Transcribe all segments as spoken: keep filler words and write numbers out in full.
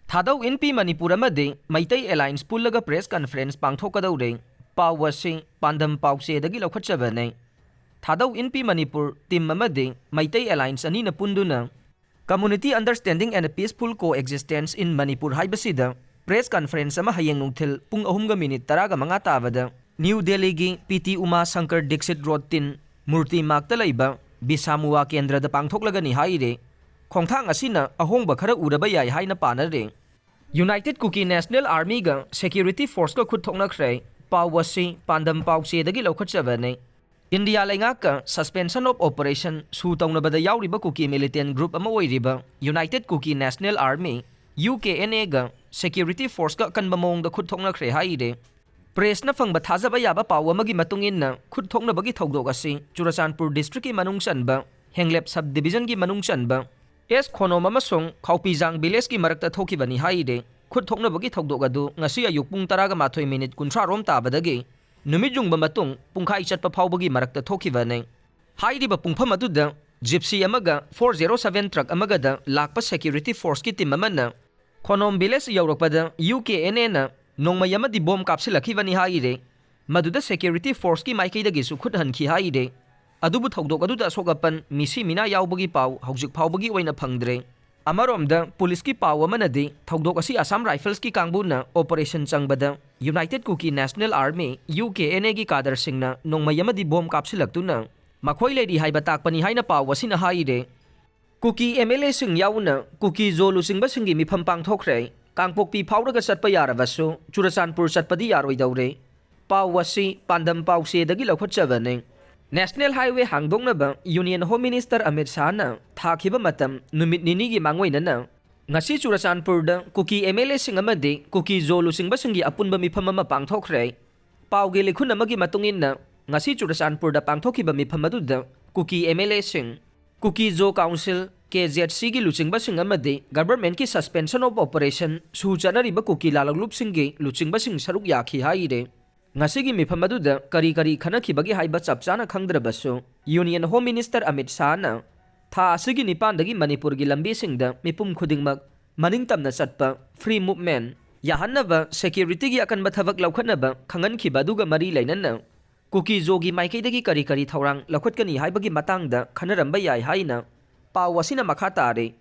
ꯊꯥꯗꯧ ꯏꯟꯄꯤ ꯃꯅꯤꯄꯨꯔ ꯑꯃꯗꯤ ꯃꯩꯇꯩ ꯑꯦꯂꯥꯏꯟꯁ ꯄꯨꯜꯂꯒ press conference ꯄꯥꯡꯊꯣꯛꯀꯗꯧꯔꯦ꯫ ꯄꯥꯎ ꯑꯁꯤ ꯄꯥꯟꯗꯝ ꯄꯥꯎꯆꯦꯗꯒꯤ ꯂꯧꯈꯠꯆꯕꯅꯤ꯫ ꯊꯥꯗꯧ ꯏꯟꯄꯤ ꯃꯅꯤꯄꯨꯔ ꯇꯤꯝ ꯑꯃꯗꯤ ꯃꯩꯇꯩ ꯑꯦꯂꯥꯏꯟꯁ ꯑꯅꯤꯅ ꯄꯨꯟꯗꯨꯅ Community Understanding and Peaceful Coexistence in Manipur ꯍꯥꯏꯕꯁꯤꯗ ꯄ꯭ꯔꯦꯁ ꯀꯟꯐꯔꯦꯟꯁ ꯑꯃ ꯍꯌꯦꯡ ꯅꯨꯡꯊꯤꯜ ꯄꯨꯡ ꯑꯍꯨꯝꯒ ꯃꯤꯅꯤꯠ ꯇꯔꯥꯒ ꯃꯉꯥ ꯇꯥꯕꯗ ꯅ꯭ꯌꯨ ꯗꯦꯜꯂꯤꯒꯤ ꯄꯤ ꯇꯤ ꯎꯃꯥ ꯁꯪꯀꯔ ꯗꯤꯛꯁꯤꯠ ꯔꯣꯗ ꯇꯤꯟ ꯃꯨꯔꯇꯤ ꯃꯥꯛꯇ ꯂꯩꯕ ꯕꯤꯁꯥꯃꯨꯋꯥ ꯀꯦꯟꯗ꯭ꯔꯗ ꯄꯥꯡꯊꯣꯛꯂꯒꯅꯤ ꯍꯥꯏꯔꯦ꯫ ꯈꯣꯡꯊꯥꯡ ꯑꯁꯤꯅ ꯑꯍꯣꯡꯕ ꯈꯔ ꯎꯔꯕ ꯌꯥꯏ ꯍꯥꯏꯅ ꯄꯥꯅꯔꯦ꯫ ꯌꯨꯅꯥꯏꯇꯦꯗ ꯀꯨꯀꯤ ꯅꯦꯁꯅꯦꯜ ꯑꯥꯔꯃꯤꯒ ꯁꯦꯀ꯭ꯌꯨꯔꯤꯇꯤ ꯐꯣꯔꯁꯀ ꯈꯨꯠ ꯊꯣꯛꯅꯈ꯭ꯔꯦ꯫ ꯄꯥꯎ ꯑꯁꯤ ꯄꯥꯟꯗꯝ ꯄꯥꯎꯆꯦꯗꯒꯤ ꯂꯧꯈꯠꯆꯕꯅꯤ꯫ ꯏꯟꯗꯤꯌꯥ ꯂꯩꯉꯥꯛꯀ Suspension of Operation ꯁꯨ ꯇꯧꯅꯕꯗ ꯌꯥꯎꯔꯤꯕ ꯀꯨꯀꯤ ꯃꯤꯂꯤꯇꯦꯟ ꯒ꯭ꯔꯨꯞ ꯑꯃ ꯑꯣꯏꯔꯤꯕ united Kuki national army, U K N ꯑꯦꯒ ꯁꯦꯀ꯭ꯌꯨꯔꯤꯇꯤ ꯐꯣꯔꯁꯀ ꯑꯀꯟꯕ ꯃꯑꯣꯡꯗ ꯈꯨꯠ ꯊꯣꯛꯅꯈ꯭ꯔꯦ ꯍꯥꯏꯔꯦ꯫ ꯄ꯭ꯔꯦꯁꯅ ꯐꯪꯕ ꯊꯥꯖꯕ ꯌꯥꯕ ꯄꯥꯎ ꯑꯃꯒꯤ ꯃꯇꯨꯡ ꯏꯟꯅ, ꯈꯨꯠ ꯊꯣꯛꯅꯕꯒꯤ ꯊꯧꯗꯣꯛ ꯑꯁꯤ ꯆꯨꯔꯆꯥꯟꯄꯨꯔ ꯗꯤꯁꯇ꯭ꯔꯤꯛꯀꯤ ꯃꯅꯨꯡ ꯆꯟꯕ ꯍꯦꯡꯂꯦꯞ ꯁꯕ ꯗꯤꯕꯤꯖꯟꯒꯤ ꯃꯅꯨꯡ ꯆꯟꯕ ꯑꯦꯁ ꯈꯣꯅꯣꯝ ꯑꯃꯁꯨꯡ ꯈꯥꯎꯄꯤꯖꯥꯡ ꯚꯤꯂꯦꯖꯀꯤ ꯃꯔꯛꯇ ꯊꯣꯛꯈꯤꯕꯅꯤ ꯍꯥꯏꯔꯦ꯫ ꯈꯨꯠ ꯊꯣꯛꯅꯕꯒꯤ ꯊꯧꯗꯣꯛ ꯑꯗꯨ ꯉꯁꯤ ꯑꯌꯨꯛ ꯄꯨꯡ ꯇꯔꯥꯒ ꯃꯥꯊꯣꯏ ꯃꯤꯅꯤꯠ ꯀꯨꯟꯊ꯭ꯔꯥ ꯔꯣꯝ ꯇꯥꯕꯗꯒꯤ ꯅꯨꯃꯤꯠ ꯌꯨꯡꯕ ꯃꯇꯨꯡ ꯄꯨꯡꯈꯥꯏ ꯆꯠꯄ ꯐꯥꯎꯕꯒꯤ ꯃꯔꯛꯇ ꯊꯣꯛꯈꯤꯕꯅꯤ꯫ ꯍꯥꯏꯔꯤꯕ ꯄꯨꯡꯐꯝ ꯑꯗꯨꯗ ꯖꯤꯞꯁꯤ ꯑꯃꯒ ꯐꯣꯔ ꯖꯦꯔꯣ ꯁꯚꯦꯟ ꯇ꯭ꯔꯛ ꯑꯃꯒꯗ ꯂꯥꯛꯄ ꯁꯦꯀ꯭ꯌꯨꯔꯤꯇꯤ ꯐꯣꯔꯁꯀꯤ ꯇꯤꯝ ꯑꯃꯅ ꯈꯣꯅꯣꯝ ꯚꯤꯂꯦꯖ ꯌꯧꯔꯛꯄꯗ ꯌꯨ ꯀꯦ ꯑꯦꯟ ꯑꯦꯅ ꯅꯣꯡꯃꯩ ꯑꯃꯗꯤ ꯕꯣꯝ ꯀꯥꯞꯁꯤꯜꯂꯛꯈꯤꯕꯅꯤ ꯍꯥꯏꯔꯦ꯫ ꯃꯗꯨꯗ ꯁꯦꯀ꯭ꯌꯨꯔꯤꯇꯤ ꯐꯣꯔꯁꯀꯤ ꯃꯥꯏꯀꯩꯗꯒꯤꯁꯨ ꯈꯨꯠ ꯍꯟꯈꯤ ꯍꯥꯏꯔꯦ꯫ ꯑꯗꯨꯕꯨ ꯊꯧꯗꯣꯛ ꯑꯗꯨꯗ ꯑꯁꯣꯛ ꯑꯄꯟ ꯃꯤꯁꯤ ꯃꯤꯅꯥ ꯌꯥꯎꯕꯒꯤ ꯄꯥꯎ ꯍꯧꯖꯤꯛ ꯐꯥꯎꯕꯒꯤ ꯑꯣꯏꯅ ꯐꯪꯗ꯭ꯔꯦ꯫ ꯑꯃꯔꯣꯝꯗ ꯄꯨꯂꯤꯁꯀꯤ ꯄꯥꯎ ꯑꯃꯅꯗꯤ ꯊꯧꯗꯣꯛ ꯑꯁꯤ ꯑꯁꯥꯝ ꯔꯥꯏꯐꯜꯁꯀꯤ ꯀꯥꯡꯕꯨꯅ ꯑꯣꯄꯔꯦꯁꯟ ꯆꯪꯕꯗ united Kuki national army, U K N ꯑꯦꯒꯤ ꯀꯥꯗꯔꯁꯤꯡꯅ ꯅꯣꯡꯃꯩ ꯑꯃꯗꯤ ꯕꯣꯝ ꯀꯥꯞꯁꯤꯜꯂꯛꯇꯨꯅ ꯃꯈꯣꯏ ꯂꯩꯔꯤ ꯍꯥꯏꯕ ꯇꯥꯛꯄꯅꯤ ꯍꯥꯏꯅ ꯄꯥꯎ ꯑꯁꯤꯅ ꯍꯥꯏꯔꯦ꯫ ꯀꯨꯀꯤ ꯑꯦꯝ ꯑꯦꯜ ꯑꯦꯁꯤꯡ ꯌꯥꯎꯅ ꯀꯨꯀꯤ ꯖꯣ ꯂꯨꯆꯤꯡꯕꯁꯤꯡꯒꯤ ꯃꯤꯐꯝ ꯄꯥꯡꯊꯣꯛꯈ꯭ꯔꯦ꯫ ꯀꯥꯡꯄꯣꯛꯄꯤ ꯐꯥꯎꯔꯒ ꯆꯠꯄ ꯌꯥꯔꯕꯁꯨ ꯆꯨꯔꯆꯥꯟꯄꯨꯔ ꯆꯠꯄꯗꯤ ꯌꯥꯔꯣꯏꯗꯧꯔꯦ꯫ ꯄꯥꯎ ꯑꯁꯤ ꯄꯥꯟꯗꯝ ꯄꯥꯎꯆꯦꯗꯒꯤ ꯂꯧꯈꯠꯆꯕꯅꯤ꯫ ꯅꯦꯁꯅꯦꯜ ꯍꯥꯏꯋꯦ ꯍꯥꯡꯗꯣꯛꯅꯕ ꯌꯨꯅꯤꯌꯟ ꯍꯣꯝ ꯃꯤꯅꯤꯁꯇꯔ ꯑꯃꯤꯠ ꯁꯥꯍꯅ ꯊꯥꯈꯤꯕ ꯃꯇꯝ ꯅꯨꯃꯤꯠ ꯅꯤꯅꯤꯒꯤ ꯃꯥꯡꯑꯣꯏꯅꯅ ꯉꯁꯤ ꯆꯨꯔꯆꯥꯟꯄꯨꯔꯗ ꯀꯨꯀꯤ ꯑꯦꯝ ꯑꯦꯜ ꯑꯦꯁꯤꯡ ꯑꯃꯗꯤ ꯀꯨꯀꯤ ꯖꯣ ꯂꯨꯆꯤꯡꯕꯁꯤꯡꯒꯤ ꯑꯄꯨꯟꯕ ꯃꯤꯐꯝ ꯑꯃ ꯄꯥꯡꯊꯣꯛꯈ꯭ꯔꯦ꯫ ꯄꯥꯎꯒꯤ ꯂꯤꯈꯨꯟ ꯑꯃꯒꯤ ꯃꯇꯨꯡ ꯏꯟꯅ, ꯉꯁꯤ ꯆꯨꯔꯆꯥꯟꯄꯨꯔꯗ ꯄꯥꯡꯊꯣꯛꯈꯤꯕ ꯃꯤꯐꯝ ꯑꯗꯨꯗ ꯀꯨꯀꯤ ꯑꯦꯝ ꯑꯦꯜ ꯑꯦꯁꯤꯡ, ꯀꯨꯀꯤ ꯖꯣ ꯀꯥꯎꯟꯁꯤꯜ, ꯀꯦ ꯖꯦꯗ ꯁꯤꯒꯤ ꯂꯨꯆꯤꯡꯕꯁꯤꯡ ꯑꯃꯗꯤ ꯒꯚꯔꯟꯃꯦꯟꯠꯀꯤ ꯁꯁꯄꯦꯟꯁꯟ ꯑꯣꯐ ꯑꯣꯄꯔꯦꯁꯟ ꯁꯨ ꯆꯠꯅꯔꯤꯕ ꯀꯨꯀꯤ ꯂꯥꯂꯣꯡꯂꯨꯞꯁꯤꯡꯒꯤ ꯂꯨꯆꯤꯡꯕꯁꯤꯡ ꯁꯔꯨꯛ ꯌꯥꯈꯤ ꯍꯥꯏꯔꯦ꯫ ꯉꯁꯤꯒꯤ ꯃꯤꯐꯝ ꯑꯗꯨꯗ ꯀꯔꯤ ꯀꯔꯤ ꯈꯟꯅꯈꯤꯕꯒꯦ ꯍꯥꯏꯕ ꯆꯞ ꯆꯥꯅ ꯈꯪꯗ꯭ꯔꯕꯁꯨ, ꯌꯨꯅꯤꯌꯟ ꯍꯣꯝ ꯃꯤꯅꯤꯁꯇꯔ ꯑꯃꯤꯠ ꯁꯥꯍꯅ ꯊꯥ ꯑꯁꯤꯒꯤ ꯅꯤꯄꯥꯟꯗꯒꯤ ꯃꯅꯤꯄꯨꯔꯒꯤ ꯂꯝꯕꯤꯁꯤꯡꯗ ꯃꯤꯄꯨꯝ ꯈꯨꯗꯤꯡꯃꯛ ꯃꯅꯤꯡ ꯇꯝꯅ ꯆꯠꯄ, free movement, ꯌꯥꯍꯟꯅꯕ securityꯒꯤ ꯑꯀꯟꯕ ꯊꯕꯛ ꯂꯧꯈꯠꯅꯕ ꯈꯪꯍꯟꯈꯤꯕ ꯑꯗꯨꯒ ꯃꯔꯤ ꯂꯩꯅꯅ ꯀꯨꯀꯤ ꯖꯣꯒꯤ ꯃꯥꯏꯀꯩꯗꯒꯤ ꯀꯔꯤ ꯀꯔꯤ ꯊꯧꯔꯥꯡ ꯂꯧꯈꯠꯀꯅꯤ ꯍꯥꯏꯕꯒꯤ ꯃꯇꯥꯡꯗ ꯈꯟꯅꯔꯝꯕ ꯌꯥꯏ ꯍꯥꯏꯅ ꯄꯥꯎ ꯑꯁꯤꯅ ꯃꯈꯥ ꯇꯥꯔꯤ꯫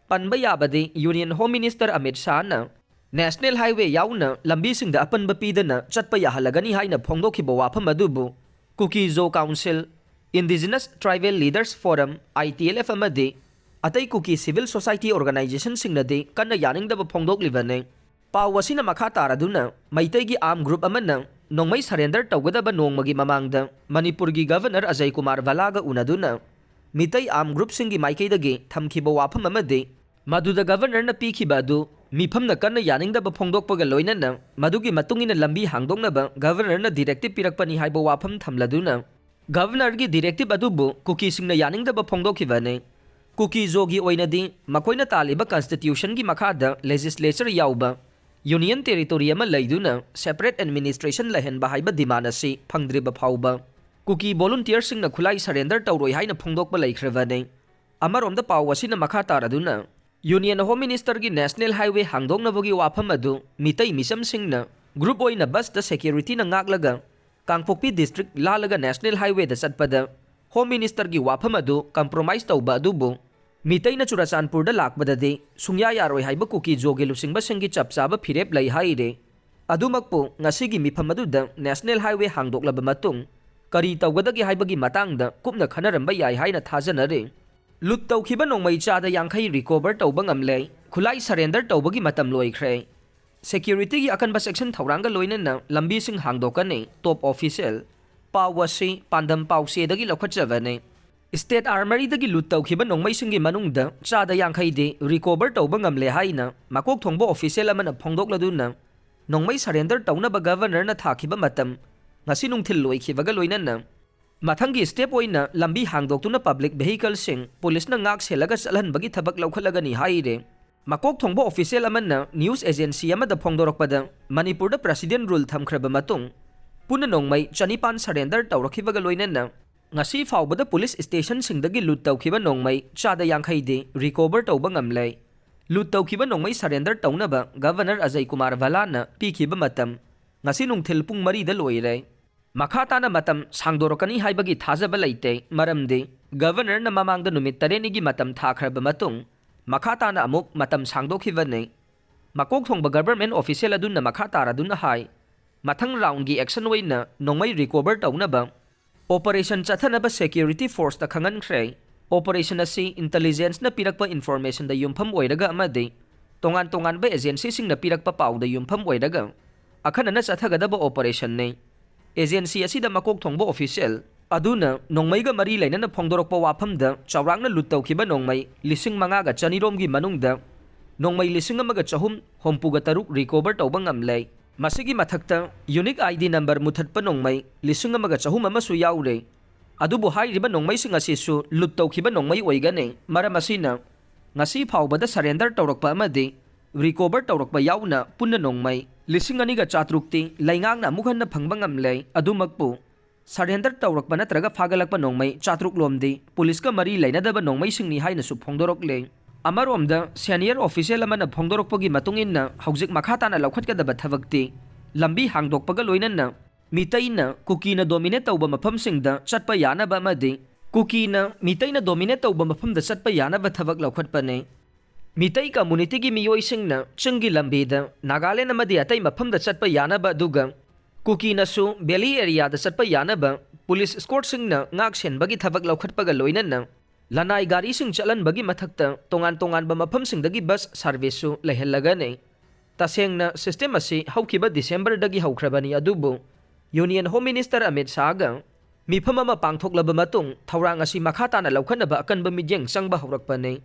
ꯄꯟꯕ ꯌꯥꯕꯗꯤ Union Home Minister Amit ꯁꯥꯍꯅ National Highway ꯌꯥꯎꯅ ꯂꯝꯕꯤꯁꯤꯡꯗ ꯑꯄꯟꯕ ꯄꯤꯗꯅ ꯆꯠꯄ ꯌꯥꯍꯜꯂꯒꯅꯤ ꯍꯥꯏꯅ ꯐꯣꯡꯗꯣꯛꯈꯤꯕ ꯋꯥꯐꯝ ꯑꯗꯨꯕꯨ ꯀꯨꯀꯤ ꯖꯣ council, Indigenous Tribal Leaders Forum, ITLF ꯑꯃꯗꯤ ꯑꯇꯩ ꯀꯨꯀꯤ civil society organizationꯁꯤꯡꯅꯗꯤ ꯀꯟꯅ ꯌꯥꯅꯤꯡꯗꯕ ꯐꯣꯡꯗꯣꯛꯂꯤꯕꯅꯤ꯫ ꯄꯥꯎ ꯑꯁꯤꯅ ꯃꯈꯥ ꯇꯥꯔꯗꯨꯅ ꯃꯩꯇꯩꯒꯤ armed group ꯑꯃꯅ ꯅꯣꯡꯃꯩ surrender ꯇꯧꯒꯗꯕ ꯅꯣꯡꯃꯒꯤ ꯃꯃꯥꯡꯗ ꯃꯅꯤꯄꯨꯔꯒꯤ Governor ꯑꯖꯌ ꯀꯨꯃꯥꯔ ꯚꯜꯂꯥꯒ ꯎꯅꯗꯨꯅ ꯃꯤꯇꯩ armed groupꯁꯤꯡꯒꯤ ꯃꯥꯏꯀꯩꯗꯒꯤ ꯊꯝꯈꯤꯕ ꯋꯥꯐꯝ ꯑꯃꯗꯤ ꯃꯗꯨꯗ Governorꯅ ꯄꯤꯈꯤꯕ ꯑꯗꯨ ꯃꯤꯐꯝꯅ ꯀꯟꯅ ꯌꯥꯅꯤꯡꯗꯕ ꯐꯣꯡꯗꯣꯛꯄꯒ ꯂꯣꯏꯅꯅ ꯃꯗꯨꯒꯤ ꯃꯇꯨꯡ ꯏꯟꯅ ꯂꯝꯕꯤ ꯍꯥꯡꯗꯣꯛꯅꯕ Governorꯅ directive ꯄꯤꯔꯛꯄꯅꯤ ꯍꯥꯏꯕ ꯋꯥꯐꯝ ꯊꯝꯂꯗꯨꯅ Governorꯒꯤ directive ꯑꯗꯨꯕꯨ ꯀꯨꯀꯤꯁꯤꯡꯅ ꯌꯥꯅꯤꯡꯗꯕ ꯐꯣꯡꯗꯣꯛꯈꯤꯕꯅꯤ꯫ ꯀꯨꯀꯤ ꯖꯣꯒꯤ ꯑꯣꯏꯅꯗꯤ ꯃꯈꯣꯏꯅ ꯇꯥꯜꯂꯤꯕ constitutionꯒꯤ ꯃꯈꯥꯗ legislature ꯌꯥꯎꯕ Union Territory ꯑꯃ ꯂꯩꯗꯨꯅ separate administration ꯂꯩꯍꯟꯕ ꯍꯥꯏꯕ demand ꯑꯁꯤ ꯐꯪꯗ꯭ꯔꯤꯕ ꯐꯥꯎꯕ ꯀꯨꯀꯤ volunteerꯁꯤꯡꯅ ꯈꯨꯠꯂꯥꯏ surrender ꯇꯧꯔꯣꯏ ꯍꯥꯏꯅ ꯐꯣꯡꯗꯣꯛꯄ ꯂꯩꯈ꯭ꯔꯕꯅꯤ꯫ ꯑꯃꯔꯣꯝꯗ ꯄꯥꯎ ꯑꯁꯤꯅ ꯃꯈꯥ ꯇꯥꯔꯗꯨꯅ Union Home Ministerꯒꯤ National Highway ꯍꯥꯡꯗꯣꯛꯅꯕꯒꯤ ꯋꯥꯐꯝ ꯑꯗꯨ ꯃꯤꯇꯩ ꯃꯤꯆꯝꯁꯤꯡꯅ group ꯑꯣꯏꯅ busꯇ securityꯅ ꯉꯥꯛꯂꯒ ꯀꯥꯡꯄꯣꯛꯄꯤ district ꯂꯥꯜꯂꯒ National Highwayꯗ ꯆꯠꯄꯗ Home Ministerꯒꯤ ꯋꯥꯐꯝ ꯑꯗꯨ compromise ꯇꯧꯕ ꯑꯗꯨꯕꯨ ꯃꯤꯇꯩꯅ ꯆꯨꯔꯆꯥꯟꯄꯨꯔꯗ ꯂꯥꯛꯄꯗꯗꯤ ꯁꯨꯡꯌꯥ ꯌꯥꯔꯣꯏ ꯍꯥꯏꯕ ꯀꯨꯀꯤ ꯖꯣꯒꯤ ꯂꯨꯆꯤꯡꯕꯁꯤꯡꯒꯤ ꯆꯞ ꯆꯥꯕ ꯐꯤꯔꯦꯞ ꯂꯩ ꯍꯥꯏꯔꯤ꯫ ꯑꯗꯨꯃꯛꯄꯨ ꯉꯁꯤꯒꯤ ꯃꯤꯐꯝ ꯑꯗꯨꯗ National Highway ꯍꯥꯡꯗꯣꯛꯂꯕ ꯃꯇꯨꯡ ꯀꯔꯤ ꯇꯧꯒꯗꯒꯦ ꯍꯥꯏꯕꯒꯤ ꯃꯇꯥꯡꯗ ꯀꯨꯞꯅ ꯈꯟꯅꯔꯝꯕ ꯌꯥꯏ ꯍꯥꯏꯅ ꯊꯥꯖꯅꯔꯤ꯫ Loot ꯇꯧꯈꯤꯕ ꯅꯣꯡꯃꯩ ꯆꯥꯗ ꯌꯥꯡꯈꯩ recover ꯇꯧꯕ ꯉꯝꯂꯦ꯫ ꯈꯨꯠꯂꯥꯏ surrender ꯇꯧꯕꯒꯤ ꯃꯇꯝ ꯂꯣꯏꯈ꯭ꯔꯦ꯫ Securityꯒꯤ ꯑꯀꯟꯕ section ꯊꯧꯔꯥꯡꯒ ꯂꯣꯏꯅꯅ ꯂꯝꯕꯤꯁꯤꯡ ꯍꯥꯡꯗꯣꯛꯀꯅꯤ, top official꯫ ꯄꯥꯎ ꯑꯁꯤ ꯄꯥꯟꯗꯝ ꯄꯥꯎꯆꯦꯗꯒꯤ ꯂꯧꯈꯠꯆꯕꯅꯤ꯫ State Armoryꯗꯒꯤ loot ꯇꯧꯈꯤꯕ ꯅꯣꯡꯃꯩꯁꯤꯡꯒꯤ ꯃꯅꯨꯡꯗ ꯆꯥꯗ ꯌꯥꯡꯈꯩꯗꯤ recover ꯇꯧꯕ ꯉꯝꯂꯦ ꯍꯥꯏꯅ ꯃꯀꯣꯛ ꯊꯣꯡꯕ official ꯑꯃꯅ ꯐꯣꯡꯗꯣꯛꯂꯗꯨꯅ ꯅꯣꯡꯃꯩ surrender ꯇꯧꯅꯕ Governorꯅ ꯊꯥꯈꯤꯕ ꯃꯇꯝ ꯉꯁꯤ ꯅꯨꯡꯊꯤꯜ ꯂꯣꯏꯈꯤꯕꯒ ꯂꯣꯏꯅꯅ ꯃꯊꯪꯒꯤ step ꯑꯣꯏꯅ ꯂꯝꯕꯤ ꯍꯥꯡꯗꯣꯛꯇꯨꯅ public vehicleꯁꯤꯡ ꯄꯨꯂꯤꯁꯅ ꯉꯥꯛ ꯁꯦꯜꯂꯒ ꯆꯠꯍꯟꯕꯒꯤ ꯊꯕꯛ ꯂꯧꯈꯠꯂꯒꯅꯤ ꯍꯥꯏꯔꯦ꯫ ꯃꯀꯣꯛ ꯊꯣꯡꯕ official ꯑꯃꯅ news agency ꯑꯃꯗ ꯐꯣꯡꯗꯣꯔꯛꯄꯗ ꯃꯅꯤꯄꯨꯔꯗ President rule ꯊꯝꯈ꯭ꯔꯕ ꯃꯇꯨꯡ ꯄꯨꯟꯅ ꯅꯣꯡꯃꯩ ꯆꯅꯤꯄꯥꯟ surrender ꯇꯧꯔꯛꯈꯤꯕꯒ ꯂꯣꯏꯅꯅ ꯉꯁꯤ ꯐꯥꯎꯕꯗ police stationꯁꯤꯡꯗꯒꯤ loot ꯇꯧꯈꯤꯕ ꯅꯣꯡꯃꯩ ꯆꯥꯗ ꯌꯥꯡꯈꯩꯗꯤ recover ꯇꯧꯕ ꯉꯝꯂꯦ꯫ ꯂꯨꯠ ꯇꯧꯈꯤꯕ ꯅꯣꯡꯃꯩ ꯁꯔꯦꯟꯗꯔ ꯇꯧꯅꯕ ꯒꯚꯔꯅꯔ ꯑꯖꯌ ꯀꯨꯃꯥꯔ ꯚꯂꯥꯅ ꯄꯤꯈꯤꯕ ꯃꯇꯝ ꯉꯁꯤ ꯅꯨꯡꯊꯤꯜ ꯄꯨꯡ ꯃꯔꯤꯗ ꯂꯣꯏꯔꯦ꯫ ꯃꯈꯥ ꯇꯥꯅ ꯃꯇꯝ ꯁꯥꯡꯗꯣꯔꯛꯀꯅꯤ ꯍꯥꯏꯕꯒꯤ ꯊꯥꯖꯕ ꯂꯩꯇꯦ, ꯃꯔꯝꯗꯤ ꯒꯚꯔꯅꯔꯅ ꯃꯃꯥꯡꯗ ꯅꯨꯃꯤꯠ ꯇꯔꯦꯠꯅꯤꯒꯤ ꯃꯇꯝ ꯊꯥꯈ꯭ꯔꯕ ꯃꯇꯨꯡ ꯃꯈꯥ ꯇꯥꯅ ꯑꯃꯨꯛ ꯃꯇꯝ ꯁꯥꯡꯗꯣꯛꯈꯤꯕꯅꯤ꯫ ꯃꯀꯣꯛ ꯊꯣꯡꯕ ꯒꯚꯔꯅꯃꯦꯟꯠ ꯑꯣꯐꯤꯁꯤꯌꯦꯜ ꯑꯗꯨꯅ ꯃꯈꯥ ꯇꯥꯔꯗꯨꯅ ꯍꯥꯏ, ꯃꯊꯪ ꯔꯥꯎꯟꯒꯤ ꯑꯦꯛꯁꯟ ꯑꯣꯏꯅ ꯅꯣꯡꯃꯩ ꯔꯤꯀꯣꯚꯔ ꯇꯧꯅꯕ ꯑꯣꯄꯔꯦꯁꯟ ꯆꯠꯊꯅꯕ ꯁꯦꯀ꯭ꯌꯨꯔꯤꯇꯤ ꯐꯣꯔꯁꯇ ꯈꯪꯍꯟꯈ꯭ꯔꯦ꯫ ꯑꯣꯄꯔꯦꯁꯟ ꯑꯁꯤ ꯏꯟꯇꯦꯂꯤꯖꯦꯟꯁꯅ ꯄꯤꯔꯛꯄ ꯏꯟꯐꯣꯔꯃꯦꯁꯟꯗ ꯌꯨꯝꯐꯝ ꯑꯣꯏꯔꯒ ꯑꯃꯗꯤ ꯇꯣꯉꯥꯟ ꯇꯣꯉꯥꯟꯕ ꯑꯦꯖꯦꯟꯁꯤꯁꯤꯡꯅ ꯄꯤꯔꯛꯄ ꯄꯥꯎꯗ ꯌꯨꯝꯐꯝ ꯑꯣꯏꯔꯒ ꯑꯈꯟꯅꯅ ꯆꯠꯊꯒꯗꯕ ꯑꯣꯄꯔꯦꯁꯟꯅꯤ꯫ ꯑꯦꯖꯦꯟꯁꯤ ꯑꯁꯤꯗ ꯃꯀꯣꯛ ꯊꯣꯡꯕ ꯑꯣꯐꯤꯁꯤꯌꯦꯜ ꯑꯗꯨꯅ ꯅꯣꯡꯃꯩꯒ ꯃꯔꯤ ꯂꯩꯅꯅ ꯐꯣꯡꯗꯣꯔꯛꯄ ꯋꯥꯐꯝꯗ ꯆꯥꯎꯔꯥꯛꯅ ꯂꯨꯠ ꯇꯧꯈꯤꯕ ꯅꯣꯡꯃꯩ ꯂꯤꯁꯤꯡ ꯃꯉꯥꯒ ꯆꯅꯤꯔꯣꯝꯒꯤ ꯃꯅꯨꯡꯗ ꯅꯣꯡꯃꯩ ꯂꯤꯁꯤꯡ ꯑꯃꯒ ꯆꯍꯨꯝ ꯍꯨꯝꯐꯨꯒ ꯇꯔꯨꯛ ꯔꯤꯀꯣꯚꯔ ꯇꯧꯕ ꯉꯝꯂꯦ꯫ ꯃꯁꯤꯒꯤ ꯃꯊꯛꯇ ꯌꯨꯅꯤꯛ ꯑꯥꯏ ꯗꯤ ꯅꯝꯕꯔ ꯃꯨꯊꯠꯄ ꯅꯣꯡꯃꯩ ꯂꯤꯁꯤꯡ ꯑꯃꯒ ꯆꯍꯨꯝ ꯑꯃꯁꯨ ꯌꯥꯎꯔꯦ꯫ ꯑꯗꯨꯕꯨ ꯍꯥꯏꯔꯤꯕ ꯅꯣꯡꯃꯩꯁꯤꯡ ꯑꯁꯤꯁꯨ ꯂꯨꯠ ꯇꯧꯈꯤꯕ ꯅꯣꯡꯃꯩ ꯑꯣꯏꯒꯅꯤ꯫ ꯃꯔꯝ ꯑꯁꯤꯅ ꯉꯁꯤ ꯐꯥꯎꯕꯗ ꯁꯔꯦꯟꯗꯔ ꯇꯧꯔꯛꯄ ꯑꯃꯗꯤ ꯔꯤꯀꯣꯚꯔ ꯇꯧꯔꯛꯄ ꯌꯥꯎꯅ ꯄꯨꯟꯅ ꯅꯣꯡꯃꯩ ꯂꯤꯁꯤꯡ ꯑꯅꯤꯒ ꯆꯥꯇ꯭ꯔꯨꯛꯇꯤ ꯂꯩꯉꯥꯛꯅ ꯑꯃꯨꯛ ꯍꯟꯅ ꯐꯪꯕ ꯉꯝꯂꯦ꯫ ꯑꯗꯨꯃꯛꯄꯨ ꯁꯔꯦꯟꯗꯔ ꯇꯧꯔꯛꯄ ꯅꯠꯇ꯭ꯔꯒ ꯐꯥꯒꯠꯂꯛꯄ ꯅꯣꯡꯃꯩ ꯆꯥꯇ꯭ꯔꯨꯛ ꯂꯣꯝꯗꯤ ꯄꯨꯂꯤꯁꯀ ꯃꯔꯤ ꯂꯩꯅꯗꯕ ꯅꯣꯡꯃꯩꯁꯤꯡꯅꯤ ꯍꯥꯏꯅꯁꯨ ꯐꯣꯡꯗꯣꯔꯛꯂꯦ꯫ ꯑꯃꯔꯣꯝꯗ ꯁꯦꯅꯤꯌꯔ ꯑꯣꯐꯤꯁꯤꯌꯦꯜ ꯑꯃꯅ ꯐꯣꯡꯗꯣꯔꯛꯄꯒꯤ ꯃꯇꯨꯡ ꯏꯟꯅ ꯍꯧꯖꯤꯛ ꯃꯈꯥ ꯇꯥꯅ ꯂꯧꯈꯠꯀꯗꯕ ꯊꯕꯛꯇꯤ ꯂꯝꯕꯤ ꯍꯥꯡꯗꯣꯛꯄꯒ ꯂꯣꯏꯅꯅ ꯃꯤꯇꯩꯅ ꯀꯨꯀꯤꯅ ꯗꯣꯃꯤꯅꯦꯠ ꯇꯧꯕ ꯃꯐꯝꯁꯤꯡꯗ ꯆꯠꯄ ꯌꯥꯅꯕ ꯑꯃꯗꯤ ꯀꯨꯀꯤꯅ ꯃꯤꯇꯩꯅ ꯗꯣꯃꯤꯅꯦꯠ ꯇꯧꯕ ꯃꯐꯝꯗ ꯆꯠꯄ ꯌꯥꯅꯕ ꯊꯕꯛ ꯂꯧꯈꯠꯄꯅꯤ꯫ ꯃꯤꯇꯩ ꯀꯝꯃꯨꯅꯤꯇꯤꯒꯤ ꯃꯤꯑꯣꯏꯁꯤꯡꯅ ꯆꯤꯡꯒꯤ ꯂꯝꯕꯤꯗ ꯅꯥꯒꯥꯂꯦꯟ ꯑꯃꯗꯤ ꯑꯇꯩ ꯃꯐꯝꯗ ꯆꯠꯄ ꯌꯥꯅꯕ, ꯑꯗꯨꯒ ꯀꯨꯀꯤꯅꯁꯨ ꯚꯦꯂꯤ ꯑꯦꯔꯤꯌꯥꯗ ꯆꯠꯄ ꯌꯥꯅꯕ ꯄꯨꯂꯤꯁ ꯏꯁꯀꯣꯔꯠꯁꯤꯡꯅ ꯉꯥꯛ ꯁꯦꯟꯕꯒꯤ ꯊꯕꯛ ꯂꯧꯈꯠꯄꯒ ꯂꯣꯏꯅꯅ ꯂꯅꯥꯏ ꯒꯥꯔꯤꯁꯤꯡ ꯆꯠꯍꯟꯕꯒꯤ ꯃꯊꯛꯇ ꯇꯣꯉꯥꯟ ꯇꯣꯉꯥꯟꯕ ꯃꯐꯝꯁꯤꯡꯗꯒꯤ ꯕꯁ ꯁꯥꯔꯚꯤꯁꯁꯨ ꯂꯩꯍꯜꯂꯒꯅꯤ꯫ ꯇꯁꯦꯡꯅ ꯁꯤꯁꯇꯦꯝ ꯑꯁꯤ ꯍꯧꯈꯤꯕ ꯗꯤꯁꯦꯝꯕꯔꯗꯒꯤ ꯍꯧꯈ꯭ꯔꯕꯅꯤ, ꯑꯗꯨꯕꯨ ꯌꯨꯅꯤꯌꯟ ꯍꯣꯝ ꯃꯤꯅꯤꯁꯇꯔ ꯑꯃꯤꯠ ꯁꯥꯍꯒ ꯃꯤꯐꯝ ꯑꯃ ꯄꯥꯡꯊꯣꯛꯂꯕ ꯃꯇꯨꯡ ꯊꯧꯔꯥꯡ ꯑꯁꯤ ꯃꯈꯥ ꯇꯥꯅ ꯂꯧꯈꯠꯅꯕ ꯑꯀꯟꯕ ꯃꯤꯠꯌꯦꯡ ꯆꯪꯕ ꯍꯧꯔꯛꯄꯅꯤ꯫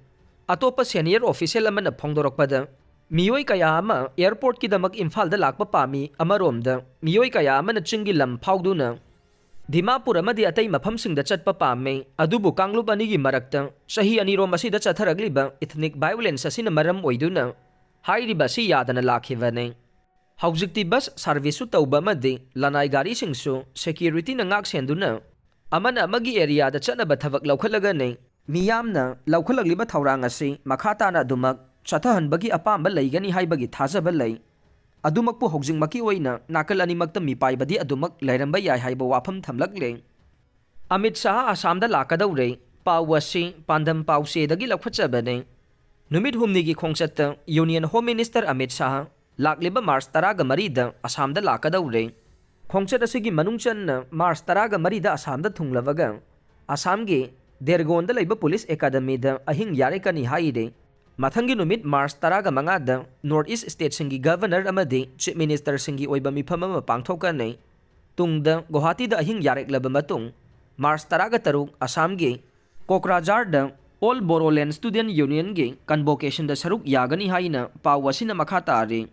ꯑꯇꯣꯞꯄ ꯁꯦꯅꯤꯌꯔ ꯑꯣꯐꯤꯁꯤꯌꯦꯜ ꯑꯃꯅ ꯐꯣꯡꯗꯣꯔꯛꯄꯗ, ꯃꯤꯑꯣꯏ ꯀꯌꯥ ꯑꯃ ꯑꯦꯌꯔꯄꯣꯔꯠꯀꯤꯗꯃꯛ ꯏꯝꯐꯥꯜꯗ ꯂꯥꯛꯄ ꯄꯥꯝꯃꯤ, ꯑꯃꯔꯣꯝꯗ ꯃꯤꯑꯣꯏ ꯀꯌꯥ ꯑꯃꯅ ꯆꯤꯡꯒꯤ ꯂꯝ ꯐꯥꯎꯗꯨꯅ ꯗꯤꯃꯥꯄꯨꯔ ꯑꯃꯗꯤ ꯑꯇꯩ ꯃꯐꯝꯁꯤꯡꯗ ꯆꯠꯄ ꯄꯥꯝꯃꯤ꯫ ꯑꯗꯨꯕꯨ ꯀꯥꯡꯂꯨꯞ ꯑꯅꯤꯒꯤ ꯃꯔꯛꯇ ꯆꯍꯤ ꯑꯅꯤꯔꯣꯝ ꯑꯁꯤꯗ ꯆꯠꯊꯔꯛꯂꯤꯕ ꯏꯊꯅꯤꯛ ꯚꯥꯏꯑꯣꯂꯦꯟꯁ ꯑꯁꯤꯅ ꯃꯔꯝ ꯑꯣꯏꯗꯨꯅ ꯍꯥꯏꯔꯤꯕ ꯑꯁꯤ ꯌꯥꯗꯅ ꯂꯥꯛꯈꯤꯕꯅꯤ꯫ ꯍꯧꯖꯤꯛꯇꯤ ꯕꯁ ꯁꯥꯔꯚꯤꯁꯁꯨ ꯇꯧꯕ ꯑꯃꯗꯤ ꯂꯅꯥꯏ ꯒꯥꯔꯤꯁꯤꯡꯁꯨ ꯁꯦꯀ꯭ꯌꯨꯔꯤꯇꯤꯅ ꯉꯥꯛ ꯁꯦꯟꯗꯨꯅ ꯑꯃꯅ ꯑꯃꯒꯤ ꯑꯦꯔꯤꯌꯥꯗ ꯆꯠꯅꯕ ꯊꯕꯛ ꯂꯧꯈꯠꯂꯒꯅꯤ꯫ ꯃꯤꯌꯥꯝꯅ ꯂꯧꯈꯠꯂꯛꯂꯤꯕ ꯊꯧꯔꯥꯡ ꯑꯁꯤ ꯃꯈꯥ ꯇꯥꯅ ꯑꯗꯨꯃꯛ ꯆꯠꯊꯍꯟꯕꯒꯤ ꯑꯄꯥꯝꯕ ꯂꯩꯒꯅꯤ ꯍꯥꯏꯕꯒꯤ ꯊꯥꯖꯕ ꯂꯩ꯫ ꯑꯗꯨꯃꯛꯄꯨ ꯍꯧꯖꯤꯛꯃꯛꯀꯤ ꯑꯣꯏꯅ ꯅꯥꯀꯜ ꯑꯅꯤꯃꯛꯇ ꯃꯤꯄꯥꯏꯕꯗꯤ ꯑꯗꯨꯃꯛ ꯂꯩꯔꯝꯕ ꯌꯥꯏ ꯍꯥꯏꯕ ꯋꯥꯐꯝ ꯊꯝꯂꯛꯂꯦ꯫ ꯑꯃꯤꯠ ꯁꯥꯍ ꯑꯁꯥꯝꯗ ꯂꯥꯛꯀꯗꯧꯔꯦ꯫ ꯄꯥꯎ ꯑꯁꯤ ꯄꯥꯟꯗꯝ ꯄꯥꯎꯆꯦꯗꯒꯤ ꯂꯧꯈꯠꯆꯕꯅꯤ꯫ ꯅꯨꯃꯤꯠ ꯍꯨꯝꯅꯤꯒꯤ ꯈꯣꯡꯆꯠꯇ Union Home Minister Amit Shah ꯂꯥꯛꯂꯤꯕ ꯃꯥꯔꯆ ꯇꯔꯥꯒ ꯃꯔꯤꯗ ꯑꯁꯥꯝꯗ ꯂꯥꯛꯀꯗꯧꯔꯦ꯫ ꯈꯣꯡꯆꯠ ꯑꯁꯤꯒꯤ ꯃꯅꯨꯡ ꯆꯟꯅ ꯃꯥꯔꯆ ꯇꯔꯥꯒ ꯃꯔꯤꯗ ꯑꯁꯥꯝꯗ ꯊꯨꯡꯂꯕꯒ ꯑꯁꯥꯝꯒꯤ ꯗꯦꯔꯒꯣꯟꯗ ꯂꯩꯕ ꯄꯨꯂꯤꯁ ꯑꯦꯀꯥꯗꯃꯤꯗ ꯑꯍꯤꯡ ꯌꯥꯔꯦꯛꯀꯅꯤ ꯍꯥꯏꯔꯤ꯫ ꯃꯊꯪꯒꯤ ꯅꯨꯃꯤꯠ ꯃꯥꯔꯆ ꯇꯔꯥꯒ ꯃꯉꯥꯗ North East stateꯁꯤꯡꯒꯤ governor ꯑꯃꯗꯤ chief ministerꯁꯤꯡꯒꯤ ꯑꯣꯏꯕ ꯃꯤꯐꯝ ꯑꯃ ꯄꯥꯡꯊꯣꯛꯀꯅꯤ꯫ ꯇꯨꯡꯗ ꯒꯨꯋꯥꯍꯥꯇꯤꯗ ꯑꯍꯤꯡ ꯌꯥꯔꯦꯛꯂꯕ ꯃꯇꯨꯡ ꯃꯥꯔꯆ ꯇꯔꯥꯒ ꯇꯔꯨꯛ ꯑꯁꯥꯝꯒꯤ ꯀꯣꯀ꯭ꯔꯥꯖꯥꯔꯗ All Bodoland Student Unionꯒꯤ convocationꯗ ꯁꯔꯨꯛ ꯌꯥꯒꯅꯤ ꯍꯥꯏꯅ ꯄꯥꯎ ꯑꯁꯤꯅ ꯃꯈꯥ ꯇꯥꯔꯤ꯫